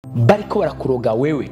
Bariko barakuroga wewe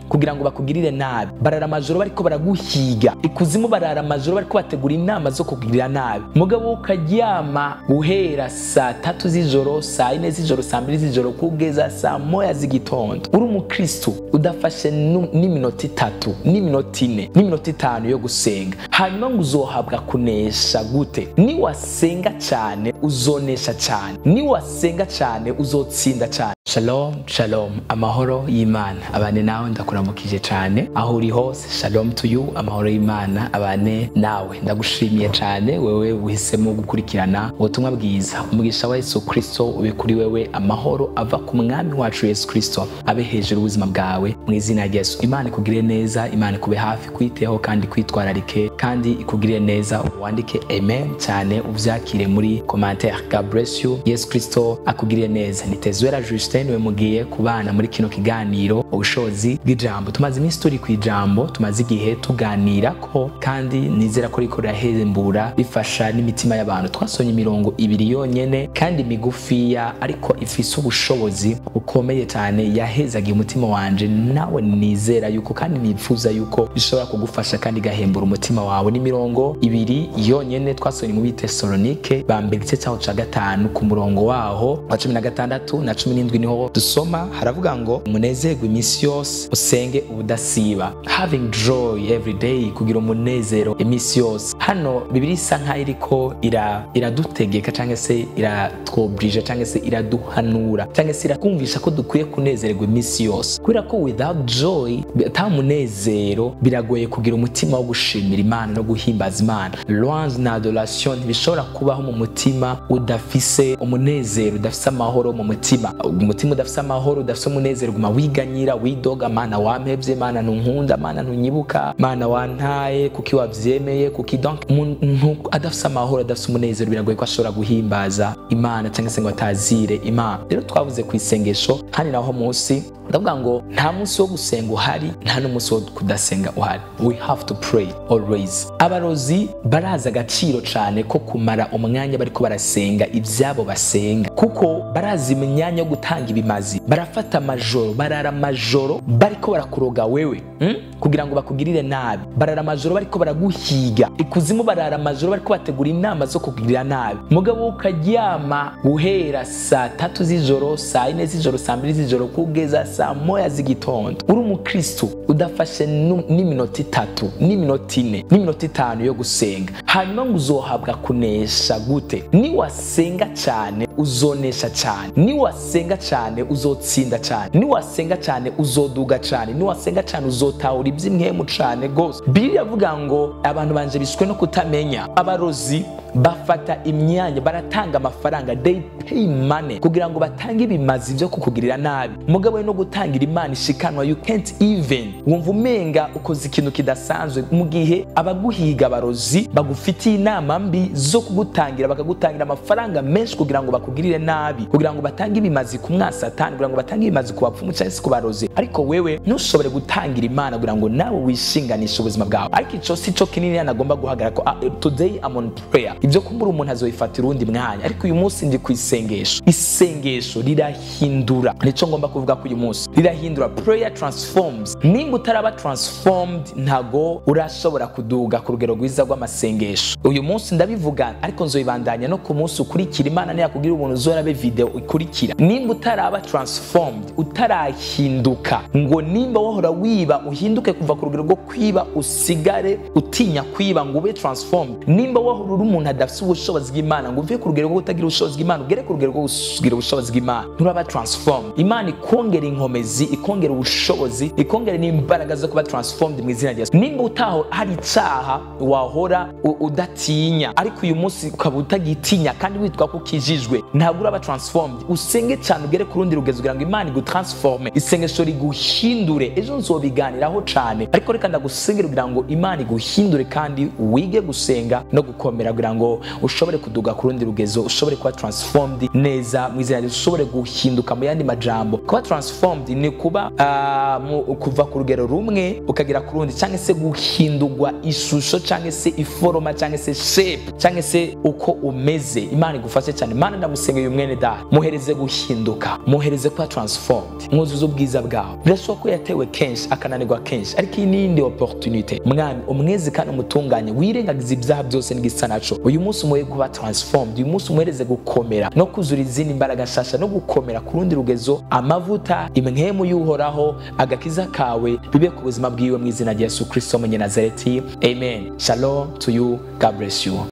kugira ngo bakugirire nabi, barara amajoro bariko baraguhiga ikuzimu, barara amajoro bariko bategura inama zo kugirira nabi. Mugabo ukaryama guhera saa 3 z'ijoro, saa 4 z'ijoro, saa 2 z'ijoro kugeza saa 1 z'igitondo, uri umukristo udafashe n'iminota 3, n'iminota 4, n'iminota 5 yo gusenga, hanyuma ngo uzohabwa kunesha gute? Niwasenga cyane uzonesha cyane, niwasenga cyane uzotsinda cyane. Shalom shalom, amahoro y'Imana abane nawe, ndakuramukije cyane aho uri hose. Shalom to you, amahoro y'Imana abane nawe. Ndagushimiye cyane wewe uhisemo gukurikirana ubutumwa bwiza. Umugisha wa Yesu Kristo ube kuri wewe, amahoro ava ku mwami wacu Yesu Kristo abe hejuru ubuzima bwawe mu izina rya Yesu. Imana ikugirire neza, Imana ikube hafi, kwiteho kandi kwitwararike, kandi ikugirire neza. Wandike amen cyane, uvyakire muri commentaire. God bless you. Yesu Kristo akugirire neza. Ni Tezwera Justin we mugiye kubana muri kino kiganiro ubushobozi bw'ijambo. Tumaze iminsi turi ku ijambo, tumaze igihe tuganira ko, kandi nizera ko riko rirahembura, bifasha n'imitima y'abantu. Twasonye imirongo 2 yonyene kandi migufiya, ariko ifise ubushobozi bukomeye cyane, yahezagiye umutima wanje. Nawe nizera yuko kandi nifuza yuko bishobora kugufasha kandi gahembura umutima wawe. Ni mirongo 2 yonyene twasonye mu Bitesalonike ba mbere igice cyaho ca 5 ku murongo waho wa 16 na 17, niho dusoma haravuga ngo umunezerwe iminsi yose, usenge ubudasiba. Having joy every day, kugira umunezero iminsi yose. Hano Bibiliya isa nkaho iriko iradutegeka cyangwa se iratwobrije cyangwa se iraduhanura cyangwa se irakumvisha ko dukwiye kunezererwa iminsi yose, kubera ko without joy, ata munezero, biragoye kugira umutima wo gushimira Imana no guhimbaza Imana. Louange na adoration ntibishobora kubaho mu mutima udafise umunezero, udafise amahoro mu mutima. Umutima udafise amahoro, udafise umunezero, guma wiganyira, widoga: Mana wampevye, Mana ntunkunda, Mana ntunyibuka, Mana wantaye, kuki wavyemeye, kuki? Donc umuntu adafise amahoro, adafise umunezero, biragoye ko ashobora guhimbaza Imana cyangwa se ngo atazire Imana. Rero twavuze ku isengesho hani naho munsi ndavuga ngo nta munsi wo gusenga uhari, nta n'umunsi wo kudasenga uhari. We have to pray always. Abarozi barazi agaciro cyane ko kumara umwanya bariko barasenga ibyabo basenga, kuko barazi imyanya yo gutanga ibimazi. Barafata amajoro, barara amajoro bariko barakuroga wewe kugira ngo bakugirire nabi, barara amajoro bariko baraguhiga ikuzimu, barara amajoro bariko bategura inama zo kugirira nabi. Mugabo ukaryama guhera saa 3 z'ijoro, saa 4 z'ijoro, saa 2 z'ijoro kugeza saa 1 z'igitondo, uri umukristo udafashe n'iminota 3, n'iminota 4, n'iminota 5 yo gusenga, hanyuma ngo uzohabwa kunesha gute? Niwasenga cyane uzonesha cyane, niwasenga cyane uzotsinda cyane, niwasenga cyane uzoduga cyane, niwasenga cyane uzotahura iby'imwemu cyane gose. Bibiliya ivuga ngo abantu banje bishwe no kutamenya. Abarozi bafata imyanya, baratanga amafaranga, they pay money kugira ngo batange ibimazi byo kukugirira nabi. Mugabo no gutangira Imana ishikanwa, you can't even, wumva umenga ukoze ikintu kidasanzwe, mu gihe abaguhiga abarozi bagufitiye inama mbi zo kugutangira, bakagutangira amafaranga menshi kugira ngo bakugirire nabi, kugira ngo batange ibimazi ku mwasatani, kugira ngo batange ibimazi ku bapfumu cyangwa se ku barozi, ariko wewe ntushobore gutangira Imana kugira ngo nawe wishinganishe ubuzima bwawe. Ariko ico si cyo kinini nagomba guhagarara ko. Today I'm on prayer. Ibyo kumbura umuntu azoyifatira urundi mwanya, ariko uyu munsi ndi ku isengesho. Isengesho rirahindura, nico ngomba kuvuga ko uyu munsi rirahindura. Prayer transforms. Nimba utaraba transformed, ntago urashobora kuduga ku rugero rwiza rw'amasengesho. Uyu munsi ndabivuga, ariko nzoyibandanya no ku munsi ukurikira. Imana niyakugira ubuntu uzorabe video ikurikira. Nimba utaraba transformed, utarahinduka, ngo nimba wahora wiba uhinduke kuva ku rugero rwo kwiba usigare utinya kwiba, ngo ube transformed. Nimba wahora uri umuntu adafise ubushobozi bw'Imana, ngo uve ku rugero rwo kutagira ubushobozi bw'Imana ugere ku rugero rwo kugira ubushobozi bw'Imana, nturaba transformed. Imana ikongera inkomezi, ikongera ubushobozi, ikongera n'imbaraga zo kuba transformed mu izina rya Yesu. Nimba utaho hari icaha wahora udatinya, ariko uyu munsi ukaba utagitinya kandi witwa ko ukijijwe, ntabwo uraba transformed. Usenge cyane ugere ku rundi rugezo kugira ngo Imana igutransforme, isengesho riguhindure. Ejo nzobiganiraho cyane, ariko reka ndagusengera kugira ngo Imana iguhindure kandi wige gusenga no gukomera kugira ngo ushobore kuduga ku rundi rugezo, ushobore kuba transformed neza mu izina rya Yesu, ushobore guhinduka. Mu yandi majambo, kuba transformed ni kuba kuva ku rugero rumwe ukagera ku rundi, cyangwa se guhindurwa ishusho cyangwa se iforoma cyangwa se shape cyangwa se uko umeze. Imana igufashe cyane. Imana gusengera uyu mwene data, muhereze guhinduka, muhereze kuba transformed, mwuzuze ubwiza bwawe. Birashoboka ko yatewe kenshi akananirwa kenshi, ariko iyi ni iyindi opportunity. Mwami, umwezi kandi umutunganye, wirengagiza ibyaha byose n'igisa naco. Uyu munsi umuhe kuba transformed, uyu munsi umuhereze gukomera no kuzura izindi mbaraga nshasha no gukomera ku rundi rugezo. Amavuta, impwemu y'Uhoraho, agakiza kawe bibe ku buzima bwiwe mu izina rya Yesu Kristo Umunyanazareti. Amen. Shalom to you. God bless you.